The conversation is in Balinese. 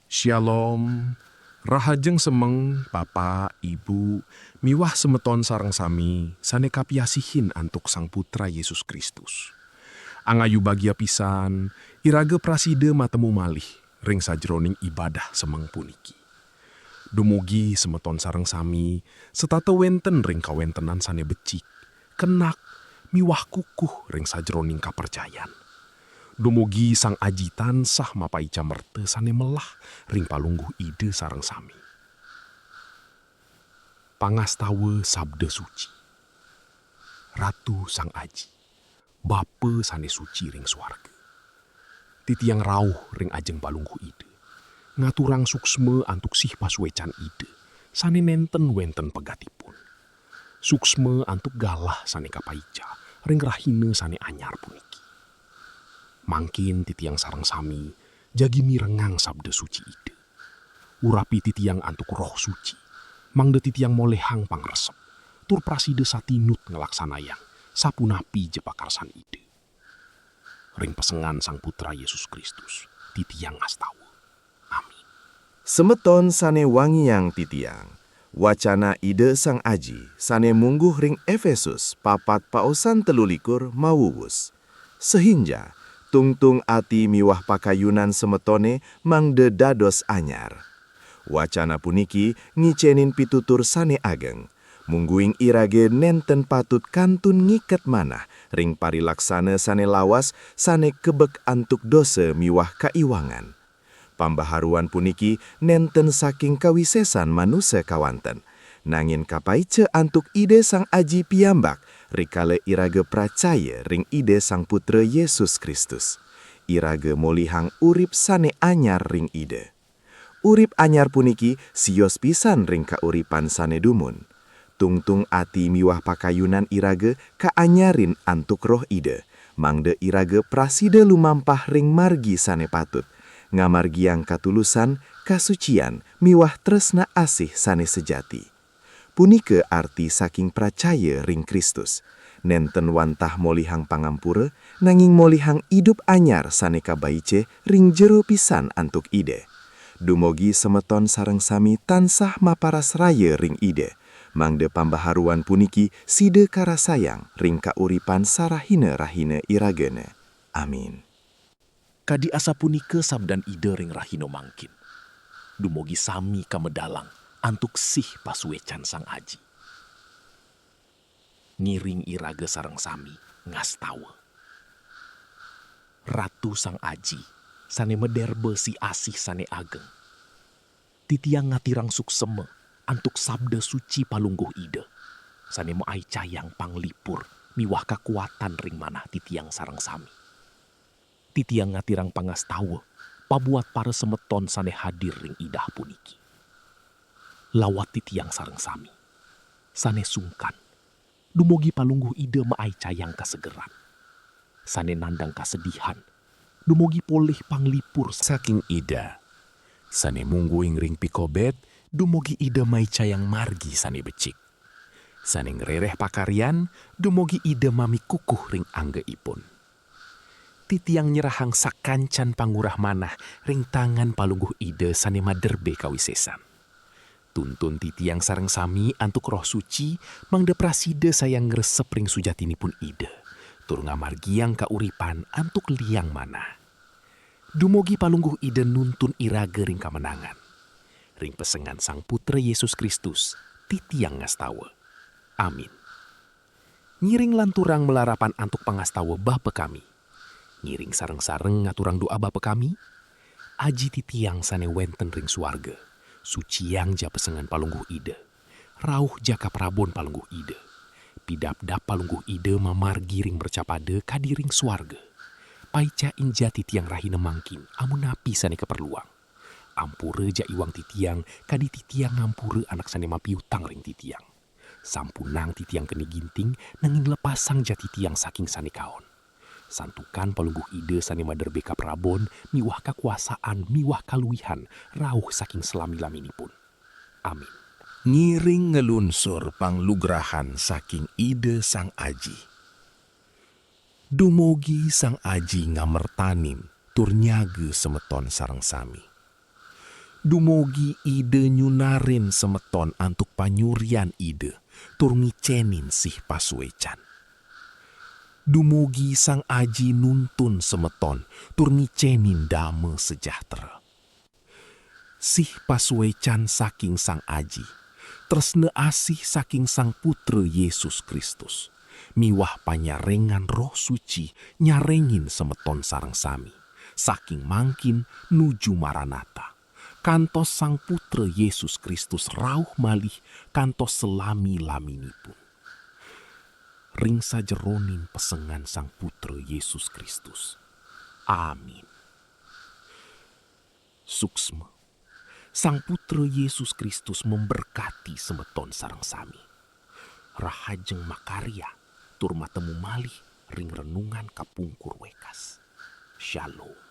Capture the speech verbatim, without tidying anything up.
Shalom. Rahajeng semeng, Bapa, Ibu, miwah semeton sareng sami sane kapiasihin antuk Sang Putra Yesus Kristus. Angayu bagia pisan, iraga prasida matemu malih ring sajeroning ibadah semeng puniki. Dumugi semeton sareng sami setata wenten ring kawentenan sane becik, kenak, miwah kukuh ring sajeroning kapercayan. Dumugi Sang Aji tansah mapaica merta sane melah ring Palungguh Ida sareng sami. Pangastawa Sabda Suci. Ratu Sang Aji, Bapa sane suci ring suarga, titiang rauh ring ajeng Palungguh Ida, ngaturang suksma antuk sih pasuecan Ida, sane nenten wenten pegatipun. Suksma antuk galah sane kapaica ring rahina sane anyar puniki. Mangkin titiang sareng sami jagi mirengang sabda suci Ida. Urapi titiang antuk Roh Suci, mangda titiang molihang pangresep, tur prasida satinut nglaksanayang sapunapi ja pakarsan Ida. Ring pesengan Sang Putra Yesus Kristus, titiang ngastawa. Amin. Semeton sane wangiang titiang, wacana Ida Sang Aji sane mungguh ring Efesus papat paosan telu likur mawuwus. Sahinja, tungtung ati miwah pakayunan semetone mangda dados anyar. Wacana puniki ngicenin pitutur sane ageng, mungguing iraga nenten patut kantun ngiket manah ring parilaksana sane lawas sane kebek antuk dosa miwah kaiwangan. Pambaharuan puniki nenten saking kawisesan manusa kawanten, nanging kapaica antuk Ida Sang Aji piyambak rikala iraga pracaya ring Ida Sang Putra Yesus Kristus. Iraga molihang urip sane anyar ring Ida. Urip anyar puniki sios pisan ring kauripan sane dumun. Tungtung ati miwah pakayunan iraga kaanyarin antuk Roh Ida, mangda iraga prasida lumampah ring margi sane patut, ngamargiang katulusan, kasucian, miwah tresna asih sane sejati. Punika arti saking pracaya ring Kristus. Nenten wantah molihang pangampura, nanging molihang idup anyar sane kabaice ring jero pisan antuk Ida. Dumugi semeton sareng sami tansah maparas raya ring Ida, mangda pambaharuan puniki sida karasayang ring kauripan sarahina-rahina iragana. Amin. Kadi asapunika sabdan Ida ring rahina mangkin. Dumugi sami kamedalang antuk sih pasuecan Sang Aji. Ngiring iraga sareng sami ngastawa. Ratu Sang Aji, sane maderba sih asih sane ageng. Titiang ngatirang suksema antuk sabda suci Palungguh Ida, sane maicayang panglipur miwah kakuatan ring manah titiang sareng sami. Titiang ngatirang pangastawa pabuat para semeton sane hadir ring idah puniki. Lawat titiang sareng sami, sane sungkan, dumugi Palungguh Ida maicayang kasegeran. Sane nandang kasedihan, dumugi polih panglipur saking Ida. Sane mungguing ring pikobet, dumugi Ida maicayang margi sane becik. Sane ngrereh pakaryan, dumugi Ida mamikukuh ring anggaipun. Titiang nyerahang sakancan pangurah manah ring tangan Palungguh Ida sane maderbe kawisesan. Tuntun titiang sareng sami antuk Roh Suci, mangda prasida sayang ngresep ring sujatinipun Ida, tur ngamargiang kauripan antuk liang manah. Dumugi Palungguh Ida nuntun iraga ring kamenangan. Ring pesengan Sang Putra Yesus Kristus, titiang ngastawa. Amin. Ngiring lanturang malarapan antuk pangastawa Bapa kami. Ngiring sareng-sareng ngaturang doa Bapa kami, Aji titiang sane wenten ring suarga, suciang ja pesengan Palungguh Ida. Rauh ja kaprabon Palungguh Ida. Pidabdab Palungguh Ida mamargi ring mercapada kadi ring suarga. Paicain ja titiang rahina mangkin amun napi sane kaperluang. Ampura ja iwang titiang, kadi titiang ngampura anak sane mapiutang ring titiang. Sampunang titiang keni ginting, nanging lepasang ja titiang saking sane kaon. Santukan Palungguh Ida sane maderbe kaprabon, miwah kakuasaan, miwah kaluihan, rauh saking salami-laminipun. Amin. Ngiring ngelunsur panglugrahan saking Ida Sang Aji. Dumugi Sang Aji ngamertanin tur nyaga semeton sareng sami. Dumogi Ida nyunarin semeton antuk panyurian Ida, tur ngicenin sih pasuecan. Dumogi Sang Aji nuntun semeton, tur ngicenin dame sejahtera. Sih pasuecan saking Sang Aji, tresna asih saking Sang Putra Yesus Kristus, miwah panyarengan Roh Suci nyarengin semeton sareng sami, saking mangkin nuju Maranatha, kantos Sang Putra Yesus Kristus rauh malih kantos selami-laminipun. Ring sajeroning pesengan Sang Putra Yesus Kristus. Amin. Suksma. Sang Putra Yesus Kristus memberkati semeton sareng sami. Rahajeng makarya tur matemu malih ring renungan kapungkur wekas. Shalom.